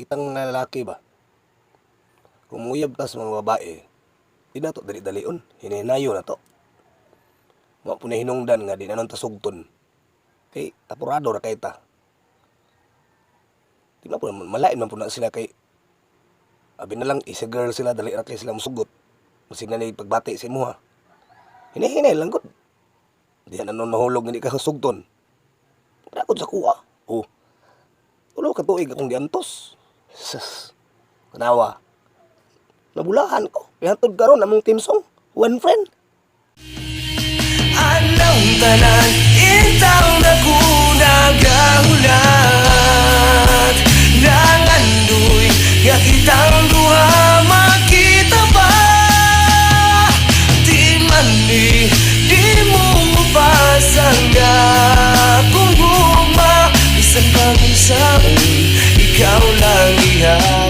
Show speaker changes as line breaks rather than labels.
Kitang mga lalaki ba? Kung muyab ta sa mga babae, di na to dali-dalion. Hinahinayo na to. Wa po na hinungdan nga di na nun tasugton. Kay apurado ra kay ta. Di na po malain man po na sila kay abi na lang isa girl sila, dali ra kay sila musugot. Masig na ni pagbati sa imuha. Hinahinay lang gud. Di na nun mahulog nga di ka sugton. Rakod sa kuha. Oh. 3 ka tuig akong giantos. Sus. Kanawa. Nabulahan ko. Pihantod karon among theme song. One Friend.
Adlaw tanan intawon na ko nagahulat. Nangandoy nga kitang duha makita pa. Di man ni di mo pasangga kung gugma. Bisan pag unsaon, ikaw lang iha.